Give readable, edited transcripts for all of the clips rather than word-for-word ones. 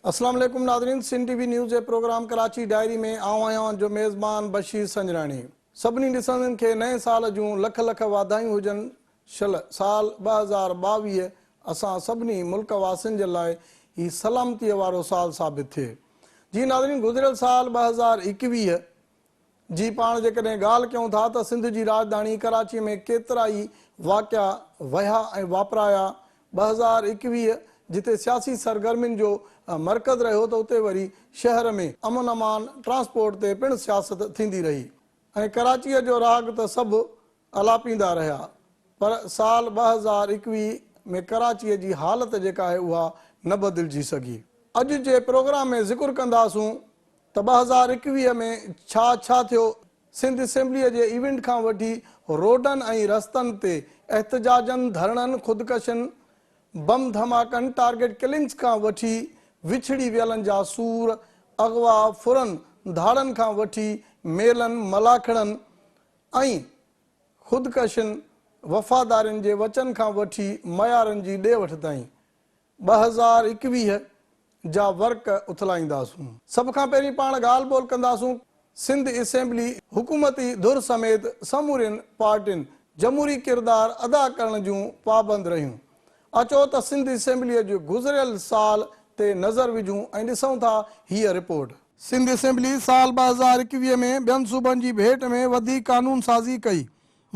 اسلام عليڪم ناظرين سنڌ ٽي وي نيوز جي پروگرام ڪراچي ڊائري ۾ آئون آهيان اوهان جو ميزبان بشير سنجراڻي سڀني ڏسندڙن کي نئين سال جون لک لک واڌايون هجن شل سال 2022 اسان سڀني ملڪ واسين جي لاء هي سلامتي وارو سال ثابت ٿئي جي ناظرين گذريل سال 2021 جي پاڻ جيڪڏهن ڳالهه ڪيون ٿا ته سنڌ جي راڄڌاڻي ڪراچي ۾ ڪيترائي واقعا وهيا ۽ واپرايا، 2021 جتي سياسي سرگرمين جو مرڪز رهيو ته اتي وري شهر ۾ امن امان، ٽرانسپورٽ تي پڻ سياست ٿيندي رهي ۽ ڪراچيء جو راڳ ته سڀ الاپيندا رهيا پر سال 2021 ۾ ڪراچيء جي حالت جيڪا آهي اها نه بدلجي سگهي. اڄ جي پروگرام ۾ ذڪر ڪنداسون ته 2021 ۾ ڇا ڇا ٿيو، سنڌ اسيمبليء جي ايونٽ کان وٺي روڊن ۽ رستن تي احتجاجن، ڌرڻن، خودڪشين، بم ڌماڪن، ٽارگيٽ ڪلنگز کان وٺي وڇڙي ويلن جا سور، اغوا، ڦرن، ڌاڙن کان وٺي ميلن، ملاکڙن ۽ خودڪشين، وفادارين جي وچن کان وٺي معيارن جي ڏي وٺ تائين. 2021 جا ورق اٿلائينداسون. سڀ کان پهرين پاڻ ڳالهه ٻولهه ڪنداسون سنڌ اسيمبلي حڪومتي ڌر سميت سمورين پارٽين جمهوري ڪردار ادا ڪرڻ جون پابند رهيون. اچو ته سنڌ اسيمبليء جي گذريل سال تي نظر وجهون ۽ ڏسون ٿا هيء رپورٽ. سنڌ اسيمبلي سال 2021 ۾ ٻين صوبن جي ڀيٽ ۾ وڌيڪ قانون سازي ڪئي.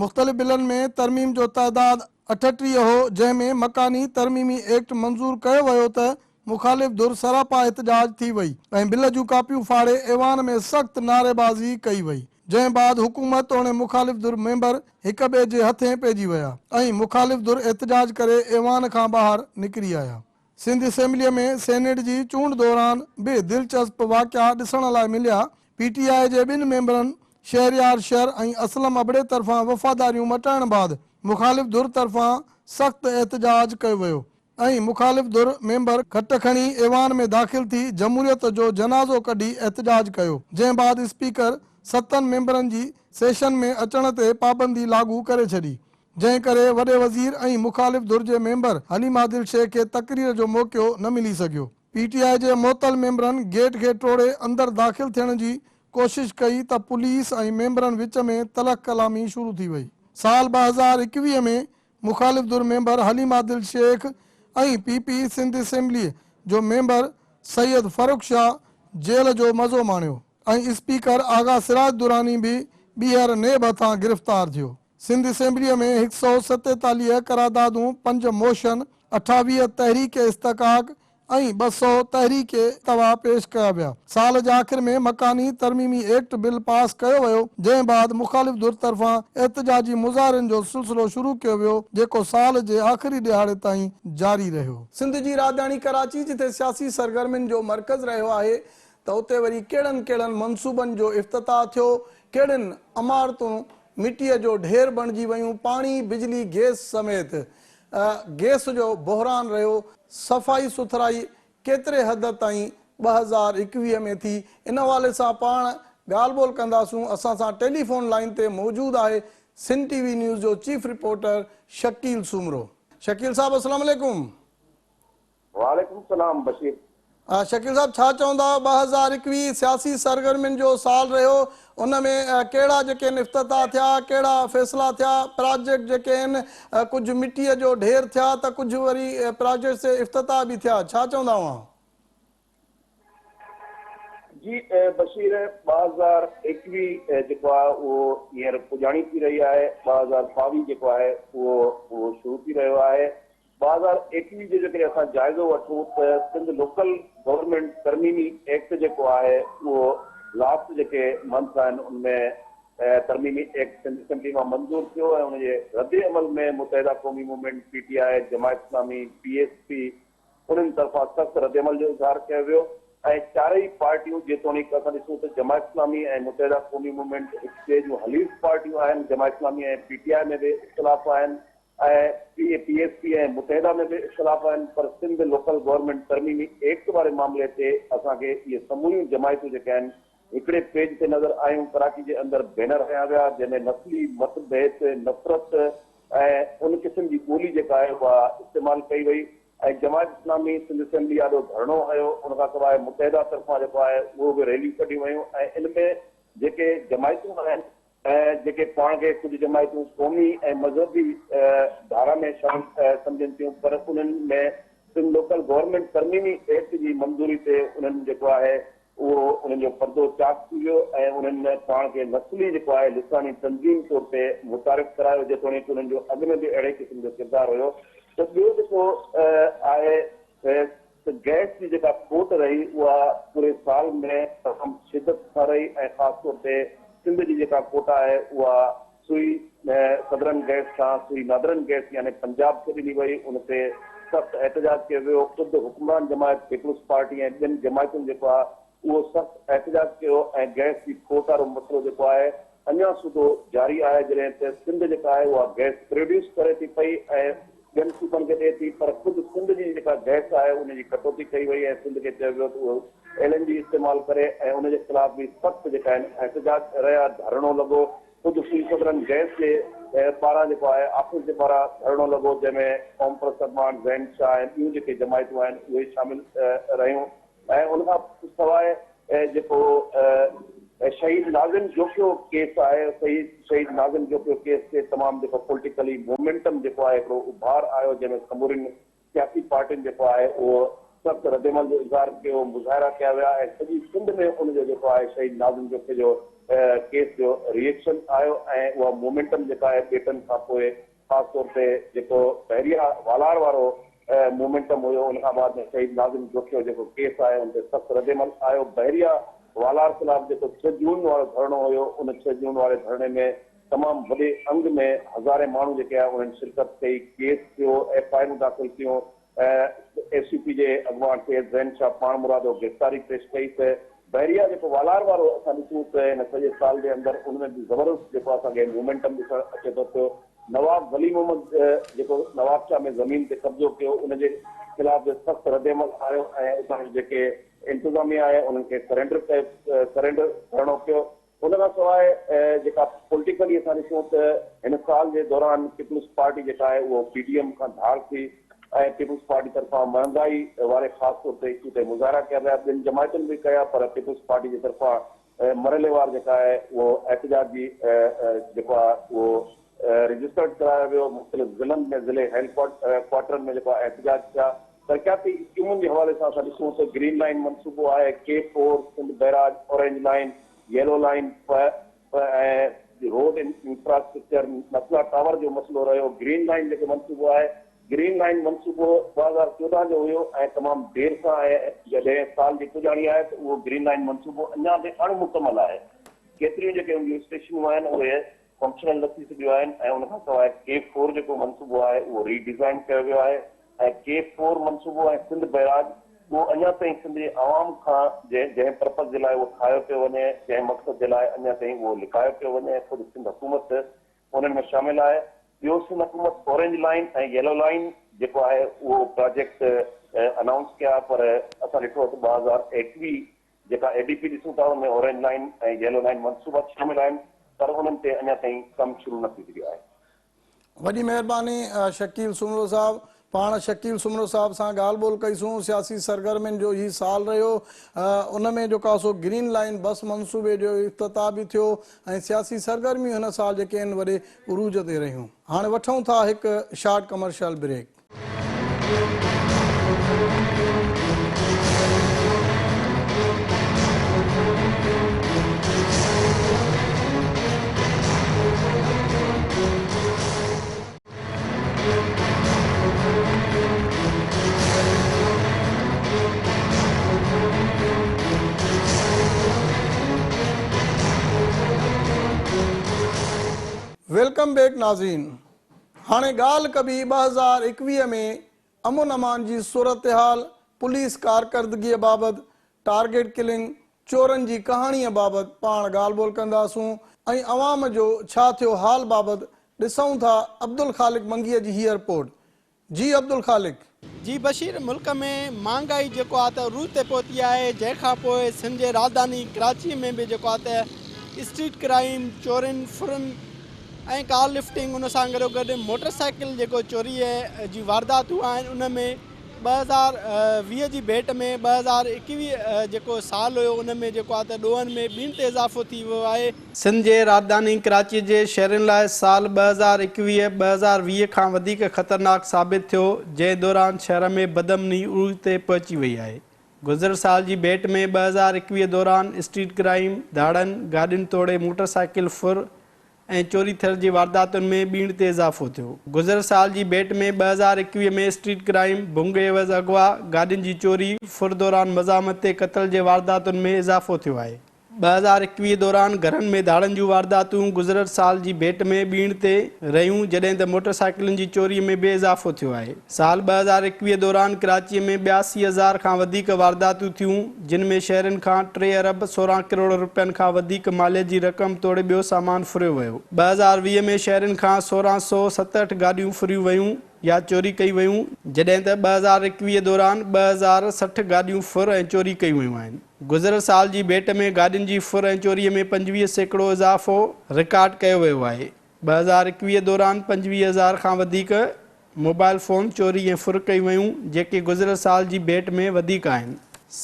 مختلف بلن ۾ ترميم جو تعداد 38 هو، جنهن ۾ مڪاني ترميمي ايڪٽ منظور ڪيو ويو ته مخالف ڌر سراپا احتجاج ٿي وئي ۽ بل جون ڪاپيون ڦاڙي ايوان ۾ سخت نعريبازي ڪئي وئي، جنهن بعد حڪومت توڻي مخالف ڌر ميمبر هڪ ٻئي جي هٿين پئجي ويا ۽ مخالف ڌر احتجاج ڪري ايوان کان ٻاهر نڪري آيا. سنڌ اسيمبليء ۾ سينيٽ جي چونڊ دوران به دلچسپ واقعا ڏسڻ لاء مليا، پي ٽي آء جي ٻن ميمبرن شهريار شر ۽ اسلم ابڙي طرفان وفاداريون مٽائڻ بعد مخالف ڌر طرفان سخت احتجاج ڪيو ويو ۽ مخالف ڌر ميمبر کٽ کڻي ايوان ۾ داخل ٿي جمهوريت جو جنازو ڪڍي احتجاج ڪيو، جنهن بعد اسپيڪر ستن ميمبرن جي سيشن ۾ اچڻ تي پابندي لاڳو ڪري ڇڏي. جنهن ڪري وڏي وزير ۽ مخالف ڌر جي ميمبر حليم عادل شيخ کي تقرير جو موقعو نه ملي سگهيو. پي ٽي آء جي معطل ميمبرن گيٽ کي ٽوڙي اندر داخل ٿيڻ جي ڪوشش ڪئي ته پوليس ۽ ميمبرن وچ ۾ تلخ ڪلامي شروع ٿي وئي. سال 2021 ۾ مخالف ڌر ميمبر حليم عادل شيخ ۽ پي پي سنڌ اسيمبليء جو ميمبر سيد فرخ شاهه جيل جو مزو ماڻيو ۽ اسپيڪر آغا سراج دراني به ٻيهر نيب هٿان گرفتار ٿيو. سنڌ اسيمبليء ۾ هڪ سئو 47 قراردادون، پنج موشن، 28 تحريڪ استحقاق ۽ 200 تحريڪ التوا پيش ڪيا ويا. سال جي آخر ۾ مڪاني ترميمي ايڪٽ بل پاس ڪيو ويو، جنهن بعد مخالف ڌر طرفان احتجاجي مظاهرن جو سلسلو شروع ڪيو ويو، جيڪو سال جي آخري ڏهاڙي تائين جاري رهيو. سنڌ جي راڄڌاڻي ڪراچي جتي سياسي سرگرمين جو مرڪز رهيو آهي ته اتي وري ڪهڙن ڪهڙن منصوبن جو افتتاح ٿيو، ڪهڙين عمارتون مٽيء جو ڍير بڻجي ويون، پاڻي، بجلي، گيس سميت گيس جو بحران رهيو، صفائي سٿرائي ڪيتري حد تائين 2021 ۾ ٿي، ان حوالي سان پاڻ ڳالهه ٻولهه ڪنداسون، اسان سان ٽيليفون لائين تي موجود آهي سنڌ ٽي وي نيوز جو چيف رپورٽر شڪيل سومرو. شڪيل صاحب السلام عليڪم. وعليڪم السلام بشير. شڪيل صاحب ڇا چوندا 2021 سياسي سرگرمين جو سال رهيو ان ۾ ڪهڙا جيڪي آهن افتتاح ٿيا ڪهڙا فيصلا ٿيا پراجيڪٽ جيڪي آهن ڪجهه مٽيء جو ڍير ٿيا ته ڪجهه وري پراجيڪٽس جي افتتاح به ٿيا ڇا چوندا اوهان؟ جي بشير 2021 جيڪو آهي اهو هينئر پڄاڻي ٿي رهي آهي 2022 جيڪو آهي اهو اهو شروع ٿي رهيو آهي 2021 جو جيڪڏهن اسان جائزو وٺون ته سنڌ لوڪل گورنمينٽ ترميمي ايڪٽ جيڪو آهي اهو لاسٽ جيڪي منٿ آهن ان ۾ ترميمي ايڪٽ سنڌ اسيمبلي مان منظور ٿيو ۽ ان جي رد عمل ۾ Muttahida Qaumi movement, P T I, Jamaat Islami, P S P انهن طرفان سخت رد عمل جو اظهار ڪيو ويو ۽ چارئي پارٽيون جيتوڻيڪ اسان ڏسون ته جماعت اسلامي ۽ متحده قومي موومينٽ هڪ ٻئي جون حليف پارٽيون آهن، جماعت اسلامي ۽ پي ٽي آء ۾ به اختلاف آهن ۽ پي پي ايس پي ۽ متحده ۾ به اختلاف آهن پر سنڌ لوڪل گورنمينٽ ترميمي ايڪٽ واري معاملي تي اسان کي اهي سموريون جماعتون جيڪي آهن هڪڙي پيج تي نظر آيون ڪراچي جي اندر بينر هنيا ويا جنهن ۾ نسلي مت ڀيد نفرت ۽ ان قسم جي ٻولي جيڪا آهي اها استعمال ڪئي وئي. ۽ جماعت اسلامي سنڌ اسيمبلي آڏو ڌرڻو هنيو، ان کان سواء متحده طرفان جيڪو آهي اهو به ريليون ڪڍيون ويون ۽ ان ۾ جيڪي جماعتون آهن ۽ جيڪي پاڻ کي ڪجهه جماعتون قومي ۽ مذهبي ڌارا ۾ شامل سمجهن ٿيون پر انهن ۾ سنڌ لوڪل گورنمينٽ ترميمي ايڪٽ جي منظوري تي انهن جيڪو آهي اهو انهن جو پردو چاڪ ٿي ويو ۽ انهن پاڻ کي نسلي جيڪو آهي لساني تنظيم طور تي متعارف ڪرايو جيتوڻيڪ انهن جو اڳ ۾ به اهڙي قسم جو ڪردار هيو ته ٻيو جيڪو آهي ته گئس جي جيڪا کوٽ رهي اها پوري سال ۾ تمام شدت سان رهي ۽ خاص طور تي سنڌ جي جيڪا ڪوٽا آهي اها سوئي سدرن گئس کان سوئي نادرن گئس يعني پنجاب کي ڏني وئي ان تي سخت احتجاج ڪيو ويو خود حڪمران جماعت پيپلز پارٽي ۽ ٻين جماعتن جيڪو آهي اهو سخت احتجاج ڪيو ۽ گئس جي کوٽ وارو مسئلو جيڪو آهي اڃا سوڌو جاري آهي جڏهن ته سنڌ جيڪا آهي اها گئس پروڊيوس ڪري ٿي پئي ۽ ٻين صوبن کي ڏئي ٿي پر خود سنڌ جي جيڪا گئس آهي ان جي ڪٽوتي ڪئي وئي ۽ سنڌ کي چيو ويو ته اهو ايل اين جي استعمال ڪري ۽ ان جي خلاف به سخت جيڪا آهن احتجاج رهيا ڌرڻو لڳو خود سوئي سدرن گئس جي پاران جيڪو آهي آفيس جي پاران ڌرڻو لڳو جنهن ۾ قومپرست اڳواڻ زين شاهه ۽ ٻيون جيڪي جماعتون آهن اهي شامل رهيون. ۽ ان کان سواء جيڪو شهيد ناظم جوکيو ڪيس آهي شهيد ناظم جوکيو ڪيس تي تمام جيڪو پوليٽيڪلي مومينٽم جيڪو آهي هڪڙو اڀار آيو جنهن ۾ سمورين سياسي پارٽين جيڪو آهي اهو سخت ردعمل جو اظهار ڪيو مظاهرا ڪيا ويا ۽ سڄي سنڌ ۾ ان جو جيڪو آهي شهيد ناظم جوکيو جو ڪيس جو ري ايڪشن آيو ۽ اها مومينٽم جيڪا آهي ٻيٽن کان پوء خاص طور تي جيڪو بحريه والار وارو مومينٽم هيو ان کان بعد ۾ شهيد ناظم جوکيو جيڪو ڪيس آهي ان تي سخت ردعمل آيو. بحريه والار خلاف جيڪو ڇهه جون وارو ڌرڻو هيو ان ڇهه جون واري ڌرڻي ۾ تمام وڏي انگ ۾ هزارين ماڻهو جيڪي آهي انهن شرڪت ڪئي، ڪيس ٿيو، ايف I آرون داخل ٿيون، ايس يو پي جي اڳواڻ سيد زين شاهه پاڻمرادو گرفتاري پيش ڪئي ته بحريه جيڪو والار وارو اسان ڏسون ته هن سڄي سال جي اندر ان ۾ به زبردست جيڪو اسان کي مومينٽم ڏسڻ اچي ٿو پيو نواب ولي محمد جيڪو نوابشاهه ۾ زمين تي قبضو ڪيو ان جي خلاف به سخت ردعمل آيو ۽ اتان جي جيڪي انتظاميه آهي انهن کي سرينڊر ڪيو سرينڊر ڪرڻو پيو. ان کان سواء جيڪا پوليٽيڪلي اسان ڏسون ته هن سال جي دوران پيپلز پارٽي جيڪا آهي اهو پي ڊي ايم کان ڌار ٿي ۽ پيپلز پارٽي طرفان مهانگائي واري خاص طور تي اشو تي مظاهرا ڪيا ويا ٻين جماعتن به ڪيا پر پيپلز پارٽي جي طرفان مرحليوار جيڪا آهي اهو احتجاج جي جيڪو آهي اهو رجسٽرڊ ڪرايو ويو، مختلف ضلعن ۾ ضلعي هيڊ ڪوارٽرن ۾ جيڪو آهي احتجاج ٿيا. ترقياتي اسڪيمن جي حوالي سان اسان ڏسون ته گرين لائين منصوبو آهي، K four, Sindh barrage, orange line, yellow line, پ پ ۽ روڊ انفراسٽرڪچر، نسلا ٽاور جو مسئلو رهيو، گرين لائين جيڪو منصوبو آهي، گرين لائين منصوبو 2014 جو هيو ۽ تمام دير سان آهي، جڏهن سال جي پڄاڻي آهي ته اهو گرين لائين منصوبو اڃا به اڻ مڪمل آهي، ڪيتريون جيڪي ان جون اسٽيشنون آهن اهي فنڪشنل نه ٿي سگهيون آهن ۽ ان کان سواء ڪي فور جيڪو منصوبو آهي اهو ري ڊيزائن ڪيو ويو آهي ۽ ڪي فور منصوبو ۽ سنڌ بئراج اهو اڃا تائين سنڌ جي عوام کان جنهن جنهن پرپز جي لاء اهو ٺاهيو پيو وڃي جنهن مقصد جي لاء اڃا تائين اهو لڪايو پيو وڃي خود سنڌ حڪومت انهن ۾ شامل آهي ٻيو سنڌ حڪومت اورينج لائين ۽ ييلو لائين جيڪو آهي اهو پراجيڪٽ انائونس ڪيا پر اسان ڏٺو ته 2021 جيڪا اي ڊي پي ڏسون ٿا ان ۾ اورينج لائين ۽ ييلو لائين منصوبا شامل آهن پر انهن تي اڃا تائين ڪم شروع نه ٿي سگهيو آهي. وڏي مهرباني شڪيل سومرو صاحب. پاڻ شڪيل سومرو صاحب سان ڳالهه ٻولهه ڪئي سون سياسي سرگرمين جو هي سال رهيو ان ۾ جيڪو آهي سو گرين لائين بس منصوبي جو افتتاح به ٿيو ۽ سياسي سرگرميون هن سال جيڪي آهن وڏي عروج تي رهيون. هاڻي وٺون ٿا هڪ short commercial break. Welcome back ناظرين هاڻي ڳالهه ڪبي 2021 ۾ امن امان جي صورتحال، پوليس ڪارڪردگيء بابت، ٽارگيٽ ڪلنگ، چورن جي ڪهاڻيء بابت پاڻ ڳالهه ٻولهه ڪنداسون ۽ عوام جو ڇا ٿيو حال بابت ڏسون ٿا عبدالخالق منگيء جي هيء رپورٽ. جي عبدالخالق. جي بشير ملڪ ۾ مهانگائي جيڪو آ ته عروج تي پهتي آهي جنهن کان پوء سنڌ جي راڄڌاني ڪراچي ۾ به جيڪو آ ته اسٽريٽ ڪرائيم چورين ڦرن ۽ ڪار لفٽنگ ان سان گڏو گڏ موٽر سائيڪل جيڪو چوري جي وارداتون آهن ان ۾ 2020 جي ڀيٽ ۾ 2021 جيڪو سال هيو ان ۾ جيڪو آهي ته ڏوهن ۾ ٻيڻ تي اضافو ٿي ويو آهي. سنڌ جي راڄڌاني ڪراچي جي شهرين لاء سال 2021 2020 کان وڌيڪ خطرناڪ ثابت ٿيو، جنهن دوران شهر ۾ بدامني عروج تي پهچي وئي آهي. گذريل سال جي ڀيٽ ۾ 2021 دوران اسٽريٽ ڪرائيم، ڌاڙن، گاڏين توڙي موٽر سائيڪل ڦر ۽ چوري ٿيڻ جي وارداتن ۾ ٻيڻ تي اضافو ٿيو. گذريل سال جي ڀيٽ ۾ 2021 ۾ اسٽريٽ ڪرائيم، ڀنگ عيوض اغوا، گاڏين جي چوري، ڦر دوران مزاحمت تي قتل جي وارداتن ۾ اضافو ٿيو آهي. 2021 دوران گهرن ۾ ڌاڙن جون وارداتون گذريل سال جي ڀيٽ ۾ ٻيڻ تي رهيون جڏهن ته موٽر سائيڪلن جي چوري ۾ به اضافو ٿيو آهي. سال 2021 دوران ڪراچي ۾ 82 هزار کان وڌيڪ وارداتون ٿيون. جن ۾ شهرين کان ٽي ارب 16 ڪروڙ رپين کان وڌيڪ ماليت جي رقم توڙي ٻيو سامان ڦريو ويو. 2020 ۾ شهرين کان 1667 گاڏيون ڦريون ويون يا چوري ڪيون ويون، جڏهن ته 2021 دوران 2060 گاڏيون ڦر ۽ چوري ڪيون ويون آهن. گذريل سال جي ڀيٽ ۾ گاڏين جي ڦر ۽ چوري ۾ 25% اضافو رڪارڊ ڪيو ويو آهي. 2021 دوران 25 هزار کان وڌيڪ موبائل فون چوري ۽ ڦر ڪيون ويون، جيڪي گذريل سال جي ڀيٽ ۾ وڌيڪ آهن.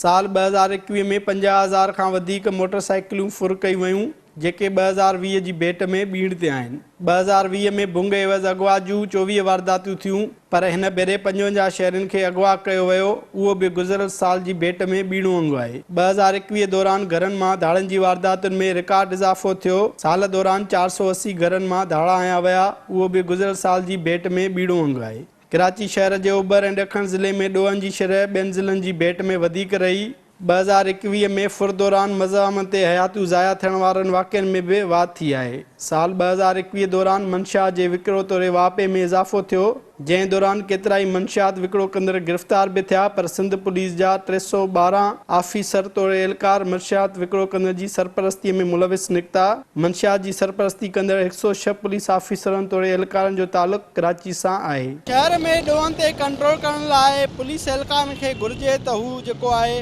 سال 2021 ۾ 50 هزار کان وڌيڪ موٽر سائيڪلون ڦر ڪيون ويون، جيڪي 2020 جي ڀيٽ ۾ ٻيڻ تي آهن. 2020 ۾ ڀنگ عيوض اغوا جون 24 وارداتيون ٿيون، پر هن ڀيري 55 شهرين کي اغوا ڪيو ويو، اهو به گذريل سال جي ڀيٽ ۾ ٻيڻو انگ آهي. 2021 دوران گهرن مان ڌاڙن جي وارداتن ۾ رڪارڊ اضافو ٿيو، سال دوران 480 گهرن مان ڌاڙا هنيا ويا، اهو به گذريل سال جي ڀيٽ ۾ ٻيڻو انگ آهي. ڪراچي شهر جي اوڀر ۽ ڏکڻ ضلعي ۾ ڏوهن جي شرح ٻين ضلعن جي ڀيٽ ۾ وڌيڪ رهي. 2021 ۾ ڦر دوران مزاحمت تي حياتيون ضايع ٿيڻ وارن واقعن ۾ به واڌ ٿي آهي. سال 2021 دوران منشيات جي وڪرو توڙي واهپي ۾ اضافو ٿيو، جنهن دوران ڪيترائي منشيات وڪرو ڪندڙ گرفتار به ٿيا پر سنڌ پوليس جا 312 آفيسر توڙي اهلڪار منشيات وڪرو ڪندڙ جي سرپرستي ۾ ملوث نڪتا. منشيات جي سرپرستي ڪندڙ هڪ سئو ڇهه پوليس آفيسرن توڙي اهلڪارن جو تعلق ڪراچي سان آهي. شهر ۾ ڏوهن تي ڪنٽرول ڪرڻ لاء پوليس اهلڪارن کي گهرجي ته هو جيڪو آهي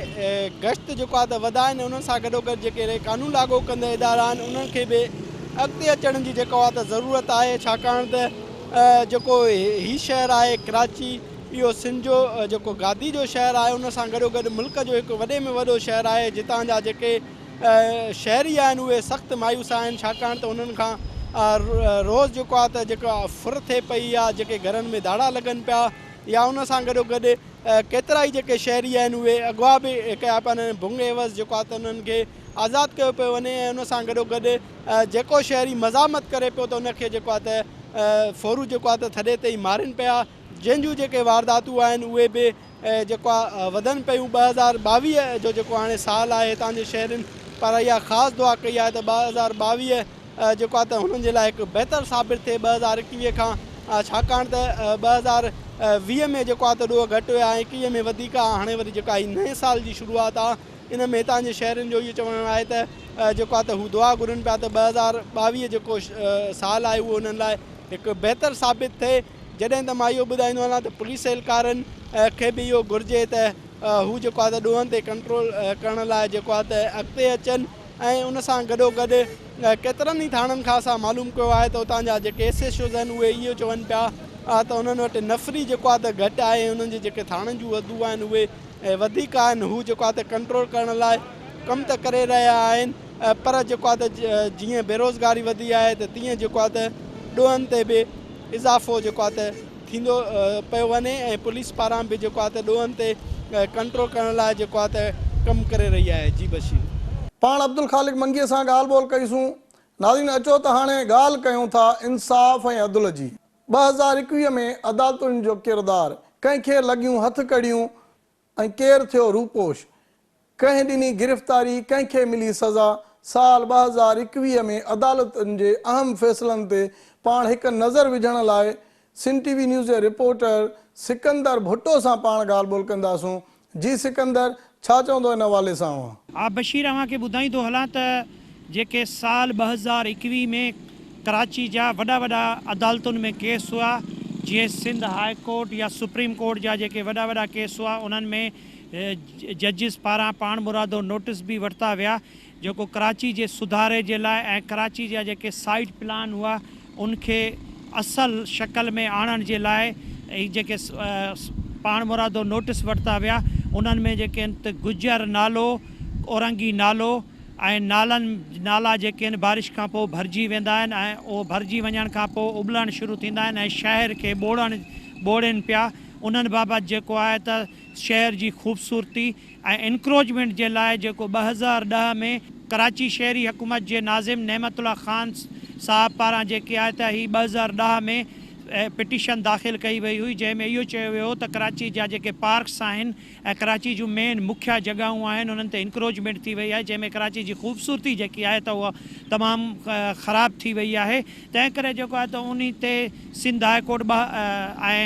گشت جيڪو آهي ته وڌائين انهن سان گڏوگڏ جيڪي قانون لاڳو ڪندڙ ادارا آهن انهن کي به اڳتي اچڻ جي جيڪو آهي ته ضرورت آهي ڇاڪاڻ ته جيڪو هي شهر آهي ڪراچي اهو سنڌ جو جيڪو گادي جو شهر آهي ان سان گڏوگڏ ملڪ جو هڪ وڏي ۾ وڏو شهر آهي جتان جا جيڪي شهري آهن اهي سخت مايوس آهن ڇاڪاڻ ته انهن کان روز جيڪو آهي ته جيڪا ڦر ٿئي پئي يا جيڪي گهرن ۾ ڌاڙا لڳن پيا يا ان سان گڏو گڏ ڪيترائي جيڪي شهري آهن اهي اغوا به ڪيا پيا وڃن ڀنگ عيوض جيڪو آهي ته انهن کي آزاد ڪيو پيو وڃي ۽ ان سان گڏو گڏ جيڪو شهري مزاحمت ڪري پيو ته ان کي جيڪو آهي ته ڦورو جيڪو آهي ته ٿڏي تي ئي مارين پيا جنهن جون جيڪي وارداتون آهن اهي به جيڪو آهي وڌن پيون 2022 جو جيڪو هاڻي سال آهي هتان جي شهرين پاران اها خاص دعا ڪئي آهي ته 2022 جيڪو آهي ته هنن جي لاء هڪ بهتر ثابت ٿئي 2021 کان ڇاڪاڻ ته 2020 ۾ جيڪو آهي ته ڏوهه گهٽ هيا ۽ 21 ۾ وڌيڪ آهي هاڻي وري جيڪا هي نئين سال جي شروعات آهي ان ۾ هتان جي شهرين جو اهو چوڻ آهي ته جيڪو آهي ته هو دعا گهرن پيا ته 2022 جيڪو سال آهي اهو انهن لاء هڪ بهتر ثابت ٿئي جڏهن ته مان اهو ٻڌائيندو هلان ته پوليس اهلڪارن کي به اهو گهرجي ته هو جيڪو آهي ته ڏوهن تي ڪنٽرول ڪرڻ لاء جيڪو آهي ته اڳتي اچن ۽ ان سان گڏو گڏ ڪيترن ئي ٿاڻن کان اسان معلوم ڪيو آهي ته اتان جا جيڪي ايس ايڇ اوز آهن اهي اهو چون پيا ته انهن وٽ نفري جيڪو آهي ته گهٽ آهي ۽ انهن جي جيڪي ٿاڻن جون حدون آهن اهي وڌيڪ آهن هو جيڪو آهي ته ڪنٽرول ڪرڻ لاء ڪم ته ڪري رهيا آهن پر جيڪو آهي ته جيئن بيروزگاري وڌي آهي ته تيئن جيڪو آهي ته ڏوهن تي به اضافو جيڪو آهي ته ٿيندو پيو وڃي ۽ پوليس پاران به جيڪو آهي ته ڏوهن تي ڪنٽرول ڪرڻ لاء جيڪو آهي ته ڪم ڪري رهي آهي جي بشير. پاڻ عبدالخالق منگيء سان ڳالهه ٻولهه ڪئي سون. ناظرين اچو ته هاڻي ڳالهه ڪيون ٿا انصاف ۽ عدل جي. 2021 ۾ عدالتن جو ڪردار، ڪنهن کي لڳيون هٿ ڪڙيون ۽ ڪير ٿيو روپوش؟ ڪنهن ڏني گرفتاري، ڪنهن کي ملي سزا؟ سال 2021 ۾ عدالتن جي اهم فيصلن تي پاڻ هڪ نظر وجهڻ لاء سنڌ ٽي وي نيوز جي رپورٽر سڪندر ڀٽو سان پاڻ ڳالهه ٻولهه ڪنداسون. جي سڪندر، ڇا چوندو ان حوالي سان اوهان؟ ها بشير اوهان کي ٻڌائيندو هلان ته جيڪي سال 2021 ۾ ڪراچي جا وڏا وڏا عدالتن ۾ ڪيس هئا جيئن سنڌ هاء ڪورٽ يا سپريم ڪورٽ جا جيڪي وڏا وڏا ڪيس هئا انهن ۾ ججز پاران پاڻمرادو نوٽس به ورتا ويا جيڪو ڪراچي جي سڌاري جي لاء ۽ ڪراچي جا جيڪي سائيٽ پلان هئا ان کي اصل شڪل ۾ آڻڻ جي لاء هي جيڪي پاڻمرادو نوٽيس ورتا ويا انهن ۾ جيڪي آهن ته گجر نالو، اورنگي نالو ۽ نالن نالا جيڪي آهن بارش کان پوء ڀرجي ويندا آهن ۽ اهو ڀرجي وڃڻ کان پوء اٻلڻ شروع ٿيندا آهن ۽ شهر کي ٻوڙڻ ٻوڙين پيا انهن بابت جيڪو آهي ته شهر جي خوبصورتي ۽ انڪروچمينٽ جي لاء جيڪو 2010 ۾ ڪراچي شهري حڪومت جي ناظم نعمت الله خان صاحب پاران جيڪي آهي ته هي 2010 ۾ پٽيشن داخل ڪئي وئي هئي جنهن ۾ اهو چيو ويو هو ته ڪراچي جا جيڪي پارڪس آهن ۽ ڪراچي جون مين مکيه جڳهون آهن انهن تي انڪروچمينٽ ٿي وئي آهي جنهن ۾ ڪراچي جي خوبصورتي جيڪي آهي ته اها تمام خراب ٿي وئي آهي تنهن ڪري جيڪو آهي ته انهي تي Sindh high court ۽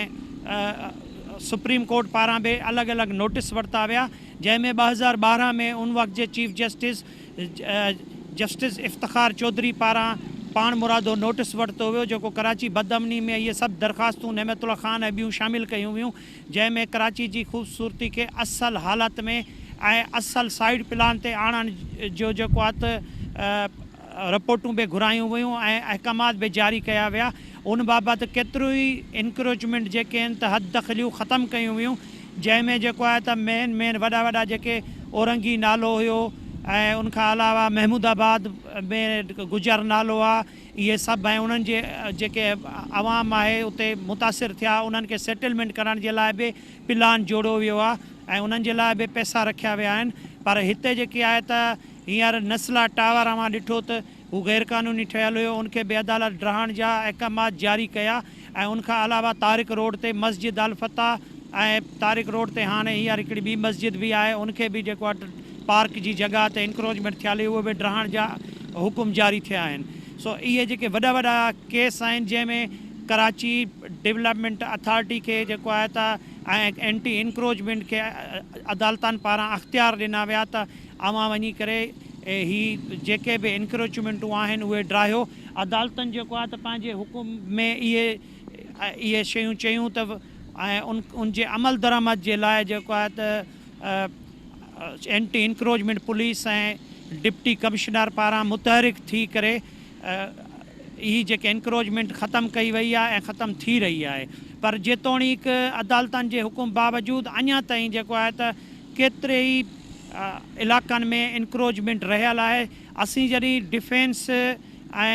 supreme court پاران به الڳ الڳ نوٽيس ورتا ويا جنهن ۾ 2012 ۾ ان وقت جي chief justice justice Iftikhar Chaudhry پاران پاڻمرادو نوٽيس ورتو ويو جيڪو ڪراچي بدامني ۾ اهي سڀ درخواستون نعمت الله خان ۽ ٻيون شامل ڪيون ويون جنهن ۾ ڪراچي جي خوبصورتي کي اصل حالت ۾ ۽ اصل سائيڊ پلان تي آڻڻ جو جيڪو آهي ته رپورٽون به گهرايون ويون ۽ احڪامات به جاري ڪيا ويا ان بابت ڪيتريون ئي انڪروچمينٽ جيڪي آهن ته حد دخليون ختم ڪيون ويون جنهن ۾ جيڪو آهي ته مين مين وڏا وڏا جيڪي اورنگي نالو هيو ۽ ان کان علاوه محمود آباد ۾ گجر نالو آهي اهي سڀ ۽ انهن جي جيڪي عوام آهي اتي متاثر ٿيا انهن کي سيٽلمينٽ ڪرڻ جي لاء به پلان جوڙيو ويو آهي ۽ انهن جي لاء به پئسا رکيا ويا آهن پر هتي جيڪي آهي ته هينئر نسلا ٽاور اوهان ڏٺو ته هو غيرقانوني ٺهيل هيو ان کي به عدالت ڊاهڻ جا احڪامات جاري ڪيا ۽ ان کان علاوه طارق روڊ تي مسجد الفتح ۽ طارق روڊ تي هاڻي هينئر هڪڙي ٻي مسجد به آهي ان کي به جيڪو آهي پارڪ جي جڳهه تي انڪروچمينٽ ٿيل هئي اهو به ڊاهڻ جا حڪم جاري ٿيا آهن سو اهي جيڪي وڏا وڏا ڪيس آهن جنهن ۾ ڪراچي ڊولپمينٽ اٿارٽي کي جيڪو آهي ته ۽ اينٽي انڪروچمينٽ کي عدالتن پاران اختيار ڏنا ويا ته اوهان وڃي ڪري هي جيڪي به انڪروچمينٽون آهن اهي ڊاهيو. عدالتن جيڪو آهي ته پنهنجي حڪم ۾ اهي اهي شيون چيون ته ۽ ان ان جي عمل درآمد جي لاء جيڪو آهي ته anti encroachment police ۽ deputy commissioner پاران متحرڪ ٿي ڪري هي جيڪي انڪروچمينٽ ختم ڪئي وئي آهي ۽ ختم ٿي رهي آهي پر جيتوڻيڪ عدالتن جي حڪم باوجود اڃا تائين جيڪو آهي ته ڪيتري ئي علائقن ۾ انڪروچمينٽ رهيل آهي اسين جڏهن ڊفينس ۽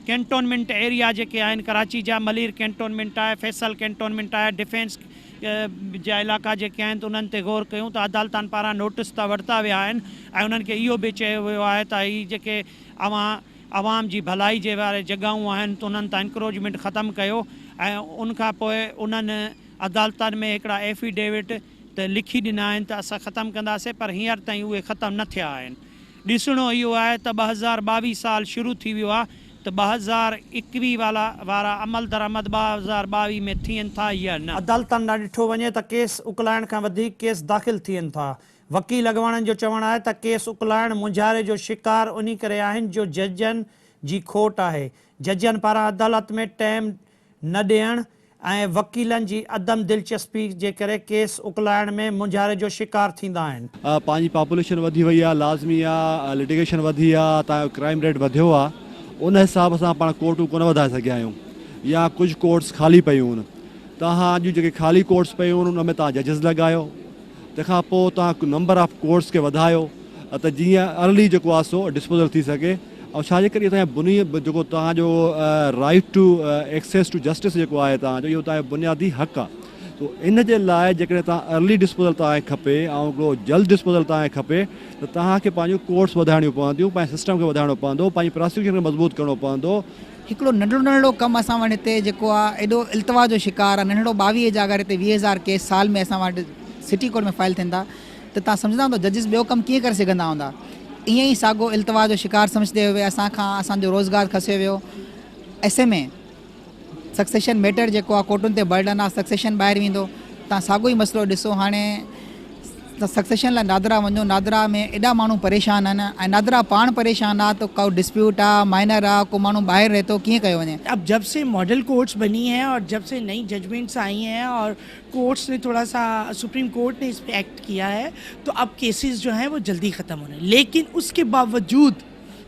ڪينٽونمينٽ ايريا جيڪي آهن ڪراچي جا ملير ڪينٽونمينٽ آهي فيصل ڪينٽونمينٽ آهي ڊفينس جا علائقا جيڪي آهن ته انهن تي غور ڪيون ته عدالتن پاران نوٽس ته ورتا ويا آهن ۽ انهن کي اهو به چيو ويو آهي ته هي جيڪي اوهان عوام جي ڀلائي جي واري جڳهون آهن ته انهن تان انڪروچمينٽ ختم ڪيو ۽ ان کان پوء انهن عدالتن ۾ هڪڙا ايفيڊيوٽ ته لکي ڏنا آهن ته اسان ختم ڪنداسين پر هينئر تائين اهي ختم نه ٿيا آهن. ڏسڻو اهو آهي ته 2022 سال شروع ٿي ويو آهي ته 2021 والا وارا عملدرآمد 2022 ۾ ٿين ٿا يا نه. عدالتن ڏانهن ڏٺو وڃي ته ڪيس اڪلائڻ کان وڌيڪ ڪيس داخل ٿين ٿا. وڪيل اڳواڻن جو چوڻ آهي ته ڪيس اڪلائڻ مونجهاري جو شڪار انهي ڪري آهن جو ججن جي کوٽ آهي. ججن پاران عدالت ۾ ٽيم نه ڏيڻ ۽ وڪيلن جي عدم دلچسپي جي ڪري ڪيس اڪلائڻ ۾ مونجهاري جو شڪار ٿيندا آهن. پنهنجي پاپوليشن وڌي وئي آهي لازمي آهي لٽيگيشن وڌي آهي تان جو ڪرائيم ريٽ وڌيو آهي ان حساب سان پاڻ ڪورٽون ڪونه وڌائي سگهيا آهيون يا ڪجهه ڪورٽس خالي پيون آهن تهان جون جيڪي خالي ڪورٽس پيون آهن ان ۾ تهان ججز لڳايو تنهن کان پوء توهان نمبر آف ڪورٽس کي وڌايو ته جيئن ارلي جيڪو آهي سو ڊسپوزل ٿي سگهي ۽ ڇا جي ڪري اهو توهان جو بني جيڪو توهان جو right to access to justice جيڪو آهي توهان جو اهو توهان جو بنيادي حق آهي تو ان جي لاء جيڪڏهن توهان ارلي ڊسپوزل توهان کي کپي ۽ هڪڙو جلد ڊسپوزل توهان کي کپي ته توهان کي پنهنجون ڪورٽس وڌائڻيون پونديون پنهنجي سسٽم کي وڌائڻو پوندو پنهنجي پراسيڪيوشن کي مضبوط ڪرڻو پوندو. هڪڙو ننڍڙو ننڍڙو ڪم اسان وٽ هتي جيڪو آ ايڏو التوا جو شڪار آ ننڍڙو ٻاويهه جا اگر هتي 20 هزار ڪيس سال ۾ اسان وٽ سٽي ڪورٽ ۾ فائل ٿين ٿا ته تان سمجهندا هوندا ججز ٻيو ڪم ڪيئن ڪري سگهندا هوندا ائين ئي ساڳو التوا جو شڪار سمجهندي هوئي اسان کان اسان جو روزگار کسيو ويو S M A succession matter جيڪو آ ڪورٽن تي برڊن آ سڪسيشن ٻاهر ويندو تان ساڳو ئي مسئلو ڏسو هاڻي سڪسيشن لاء نادرا وڃو نادرا ۾ ايڏا ماڻهو پريشان آهن ۽ نادرا پاڻ پريشان آ ته ڪو ڊسپيوٽ آ مائنر آ ڪو ماڻهو ٻاهر رهي ٿو ڪيئن ڪيو وڃي. اب جب سي ماڊل ڪورٽس بني هين اور جب سي نئي ججمينٽس آئي هين اور ڪورٽس ني ٿوڙا سا سپريم ڪورٽ ني اس پي ايڪٽ ڪيا هي تو اب ڪيسز جو هين وو جلدي ختم هو رهي هين ليڪن اس ڪي باوجود.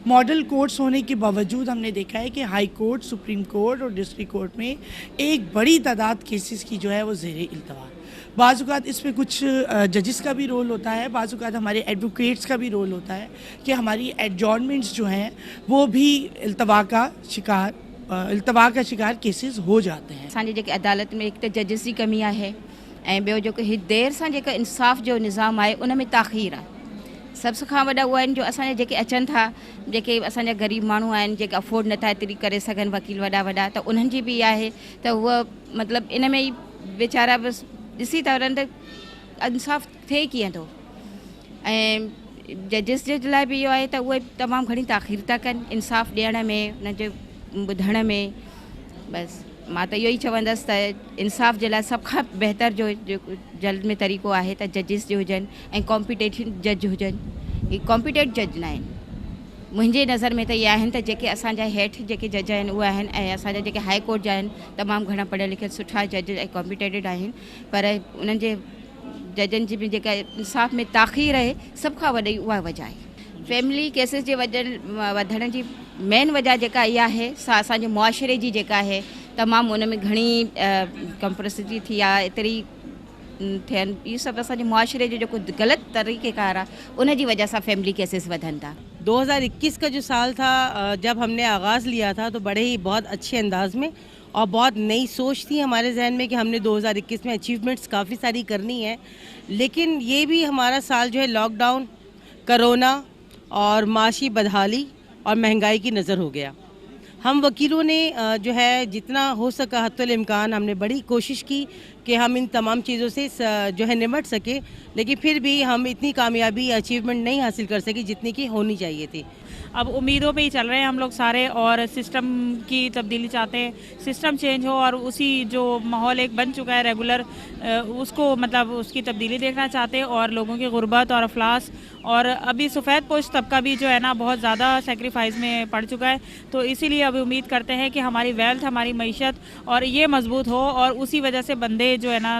मॉडल कोर्ट्स होने के बावजूद हमने देखा है कि हाई कोर्ट, सुप्रीम कोर्ट और डिस्ट्रिक्ट कोर्ट में एक बड़ी तादाद केसेस की जो है वो ज़ेर इल्तवा। बाज़ औक़ात इसमें कुछ जजेस का भी रोल होता है, बाज़ औक़ात हमारे एडवोकेट्स का भी रोल होता है कि हमारी एडजॉर्नमेंट्स जो हैं वो भी इल्तवा का शिकार केसेस हो जाते हैं। असांजे जेके अदालत में हिकु त जजिस जी कमी आहे ऐं ॿियो जेको ही देरि सां जेको इंसाफ़ जो निज़ाम आहे उन में ताख़ीर आहे। सभ खां वॾा उहा आहिनि जो असांजा जेके अचनि था, जेके असांजा ग़रीब माण्हू आहिनि जेके अफोर्ड नथा एतिरी करे सघनि वकील वॾा वॾा, त उन्हनि जी बि इहा आहे त उहा मतिलबु इन में ई वीचारा बसि ॾिसी था वञनि त इंसाफ़ थिए कीअं थो। ऐं जजिस जे लाइ बि इहो आहे त उहे तमामु घणी ताख़ीर था कनि इंसाफ़ ॾियण में, हुननि जे ॿुधण में। बसि मां त इहो ई चवंदसि त इंसाफ़ जे लाइ सभ खां बहितर जो जेको जल्द में तरीक़ो आहे त जजिस जे हुजनि ऐं कॉम्पिटेशन जज हुजनि। ही कॉम्पिटेंट जज न आहिनि मुंहिंजे नज़र में, त इहे आहिनि त जेके असांजा हेठि जेके जज आहिनि उहे आहिनि ऐं असांजा जेके हाई कोर्ट जा आहिनि तमामु घणा पढ़ियल लिखियल सुठा जज ऐं कॉम्पिटेटेड आहिनि, पर उन्हनि जे जजनि जी बि जेका इंसाफ़ में ताख़ीर आहे सभ खां वॾी उहा वजह आहे। फैमिली केसिस जे वधण जी मेन वजह जेका इहा आहे सा असांजे मुआशिरे जी जेका आहे तमामु उन में घणी कंप्रेसिटी थी आहे, एतिरी थियनि, इहो सभु असांजे मुआशिरे जो जेको ग़लति तरीक़ेकार आहे उन जी वजह सां फैमिली केसिस वधनि था। 2021 का जो साल था, जब हमने आगाज़ लिया था तो बड़े ही बहुत अच्छे अंदाज में और बहुत नई सोच थी हमारे जहन में कि हमने 2021 में अचीवमेंट्स काफ़ी सारी करनी है। लेकिन ये भी हमारा साल जो है लॉकडाउन, कोरोना और माशी बदहाली और महंगाई की नज़र हो गया। हम वकीलों ने जो है जितना हो सका हत्तुल इम्कान हमने बड़ी कोशिश की कि हम इन तमाम चीज़ों से जो है निमट सके, लेकिन फिर भी हम इतनी कामयाबी अचीवमेंट नहीं हासिल कर सके जितनी की होनी चाहिए थी। अब उम्मीदों पे ही चल रहे हैं हम लोग सारे और सिस्टम की तब्दीली चाहते हैं, सिस्टम चेंज हो और उसी जो माहौल एक बन चुका है रेगुलर उसको मतलब उसकी तब्दीली देखना चाहते हैं। और लोगों की गुर्बत और अफलास और अभी सफ़ेद पोश तबका भी जो है ना बहुत ज़्यादा सेक्रीफाइस में पड़ चुका है, तो इसीलिए अभी उम्मीद करते हैं कि हमारी वेल्थ, हमारी मईशत और ये मजबूत हो और उसी वजह से बंदे जो है ना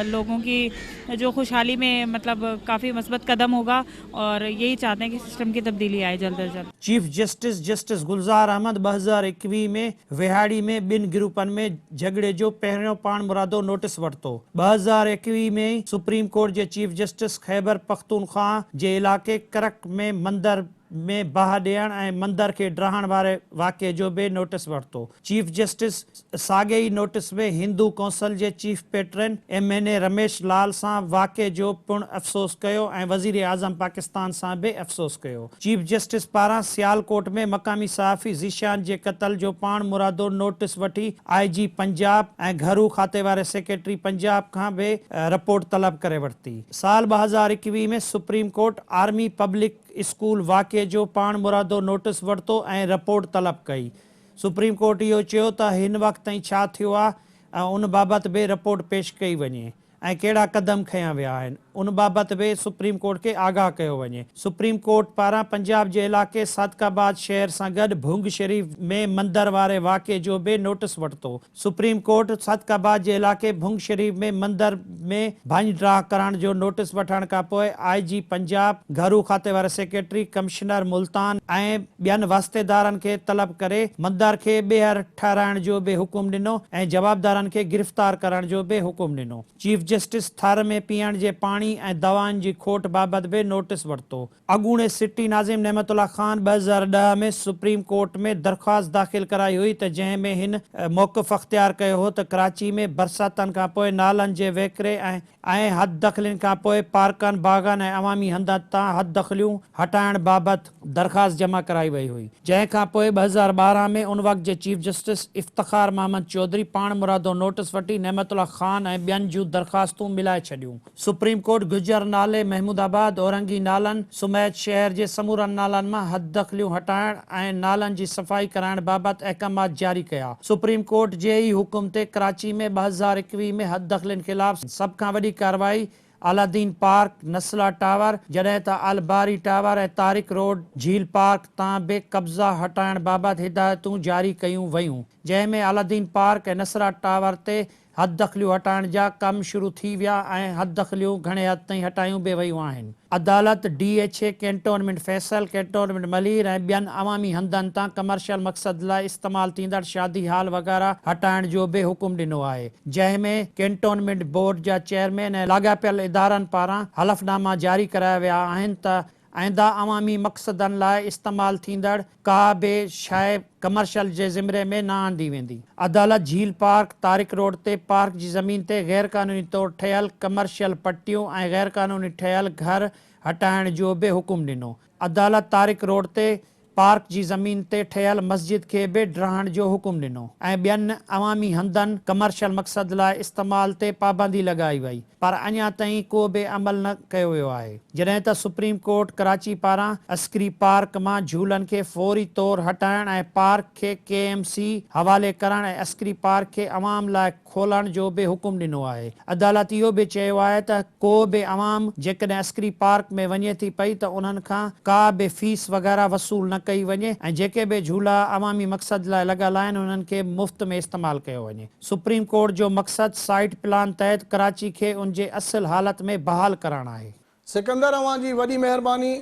लोगों की जो खुशहाली में मतलब काफ़ी मस्बत कदम होगा और यही चाहते हैं कि सिस्टम की तब्दीली आए जल्द अज जल्द। Chief justice justice Gulzar Ahmed 2021 में विहाड़ी में ॿिनि ग्रुपनि में झगड़े जो पहिरियों पाणमुरादो नोटिस वरितो। 2021 में सुप्रीम कोर्ट जे चीफ जस्टिस ख़ैबर पख्तूनख्वा जे इलाइक़े करक में मंदर में बाहि ॾियण ऐं मंदर खे डराइण वारे वाक़िए जो बि नोटिस वरितो। चीफ जस्टिस साॻे ई नोटिस में हिंदू कौंसल जे chief patron MNA Ramesh Lal सां वाक़िए जो पिणु अफ़सोस कयो ऐं वज़ीर आज़म पाकिस्तान सां बि अफ़सोस कयो। चीफ जस्टिस पारां सियालकोट में मक़ामी सहाफ़ी ज़ीशान जे क़तल जो पाणमुरादो नोटिस वठी आईजी पंजाब ऐं घरू खाते वारे सेक्रेटरी पंजाब खां बि रिपोर्ट तलब करे वरिती। साल 2021 में supreme court army public school वाक़िए जो पाणमुरादो नोटिस वरितो ऐं रिपोर्ट तलब कई। सुप्रीम कोर्ट इहो चयो त हिन वक़्त ताईं छा थियो आहे ऐं उन बाबति बि रिपोर्ट पेश कई वञे ऐं कहिड़ा कदम खयां विया आहिनि उन बाबति बि सुप्रीम कोर्ट खे आगाह कयो वञे। सुप्रीम कोर्ट पारां पंजाब जे इलाइक़े सादिकाबाद शहर सां गॾु भुंग शरीफ में मंदर वारे वाक़िए जो बि नोटिस वरितो। सुप्रीम कोर्ट सादिकाबाद जे इलाइक़े भुंग शरीफ में मंदर में भञ ड्राह करण जो नोटिस वठण खां पोइ आईजी पंजाब, घरू खाते वारे सेक्रेटरी, कमिश्नर मुल्तान ऐं ॿियनि वास्तेदारनि खे तलब करे मंदर खे ॿीहर ठहिराइण जो बि हुकुम ॾिनो ऐं जवाबदारनि खे गिरफ़्तार करण जो बि हुकुम ॾिनो। चीफ जस्टिस थर में पीअण जे पाणी ऐं दवाउनि जी खोट बाबति बि नोटिस वरितो। अॻूणे सिटी नाज़िम नेमतुल्ला ख़ान 2010 में सुप्रीम कोर्ट में दरख़्वास्त दाख़िल कराई हुई त जंहिं में हिन मौक़िफ़ अख़्तियार कयो हो त कराची में बरसातनि खां पोइ नालनि जे वहिकिरे ऐं हद दख़लियुनि खां पोइ पार्कनि, बाग़नि ऐं अवामी हंधनि तां हद दख़लियूं हटाइण बाबति दरख़्वास्त जमा कराई वई हुई, जंहिं खां पोइ 2012 में उन वक़्त जे चीफ जस्टिस इफ़्तिखार मोहम्मद चौधरी पाणमुरादो नोटिस वठी नेमतुल्ला ख़ान ऐं ॿियनि जूं दरख़्वास्तूं मिलाए छॾियूं। सुप्रीम कोर्ट गुजर नाले, महमूदाबाद, औरंगी नालनि समेत शहर जे समूरनि नालनि मां हद दख़लियूं हटाइण ऐं नालनि जी सफ़ाई कराइण बाबति अहकामात जारी कया। सुप्रीम कोर्ट जे ई हुकुम ते कराची में 2021 में हद दख़लियुनि ख़िलाफ़ सभ खां वॾी कार्रवाई अलादीन पार्क, नस्ला टावर, जॾहिं त अलबारी टावर ऐं तारिक रोड झील पार्क तां बि कब्ज़ा हटाइण बाबति हिदायतूं जारी कयूं वयूं, जंहिं में अलादीन पार्क ऐं नसरा टावर ते حددخليون هٽائڻ جا ڪم شروع ٿي ويا ۽ حددخليون گهڻي حد تائين هٽايون به ويون آهن. عدالت D H A cantonment Faisal, cantonment Malir ۽ ٻين عوامي هنڌن تان ڪمرشل مقصد لاء استعمال ٿيندڙ شادي هال وغيره هٽائڻ جو به حڪم ڏنو آهي جنهن ۾ ڪينٽونمينٽ بورڊ جا چيئرمين ۽ لاڳاپيل ادارن پاران حلف ناما جاري ڪرايا ويا آهن ته آئنده عوامي مقصدن لاء استعمال ٿيندڙ ڪا به شيء ڪمرشل جي زمري ۾ نه آندي ويندي. عدالت جهيل پارڪ، طارق روڊ تي پارڪ جي زمين تي غيرقانوني طور ٺهيل ڪمرشل پٽيون ۽ غيرقانوني ٺهيل گهر هٽائڻ جو به حڪم ڏنو. عدالت طارق روڊ تي پارڪ جي زمين تي ٺهيل مسجد کي به ڊاهڻ جو حڪم ڏنو ۽ ٻين عوامي هنڌن ڪمرشل مقصد لاء استعمال تي پابندي لڳائي وئي پر اڃا تائين ڪو به عمل نه ڪيو ويو آهي جڏهن ته سپريم ڪورٽ ڪراچي پاران عسڪري پارڪ مان جهولن کي فوري طور هٽائڻ ۽ پارڪ کي ڪي ايم سي حوالي ڪرڻ ۽ عسڪري پارڪ کي عوام لاء کولڻ جو به حڪم ڏنو آهي. عدالت اهو به چيو آهي ته ڪو به عوام جيڪڏهن عسڪري پارڪ ۾ وڃي ٿي پئي ته انهن کان ڪا به فيس وغيره وصول نه ڪئي وڃي ۽ جيڪي به جهولا عوامي مقصد لاء لڳل آهن انهن کي مفت ۾ استعمال ڪيو وڃي. سپريم ڪورٽ جو مقصد سائيٽ پلان تحت ڪراچي کي ان جي اصل حالت ۾ بحال ڪرڻ آهي. سڪندر اوهان جي وڏي مهرباني.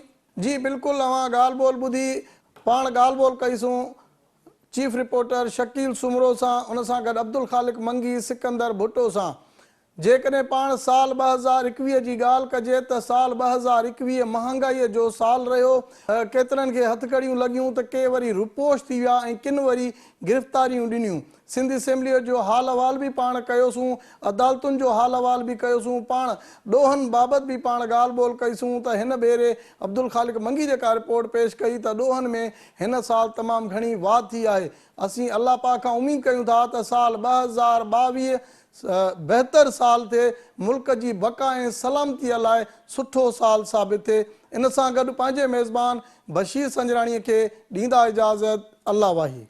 جي بلڪل اوهان ڳالهه ٻولهه ٻڌي پاڻ ڳالهه ٻولهه ڪئي سون چيف رپورٽر شڪيل سومرو سان ان سان گڏ عبدالخالق منگي، سڪندر ڀٽو سان. جيڪڏهن پاڻ سال 2021 جي ڳالهه ڪجي ته سال 2021 مهانگائيء جو سال رهيو، ڪيترن کي هٿڪڙيون لڳيون ته ڪي وري روپوش ٿي ويا ۽ ڪن وري گرفتاريون ڏنيون. سنڌ اسيمبليء جو حال احوال به پاڻ ڪيوسون، عدالتن جو حال احوال به ڪيوسون، پاڻ ڏوهن بابت به پاڻ ڳالهه ٻولهه ڪئيسون ته هن ڀيري عبدالخالق منگي جيڪا رپورٽ پيش ڪئي ته ڏوهن ۾ هن سال تمام گهڻي واڌ ٿي آهي. اسين الله پاڪ کان اميد ڪيون ٿا ته سال 2022 بهتر سال ٿئي، ملڪ جي بقا ۽ سلامتيء لاء سٺو سال ثابت ٿئي. ان سان گڏ پنهنجي ميزبان بشير سنجراڻيء کي ڏيندا اجازت. الله واهي.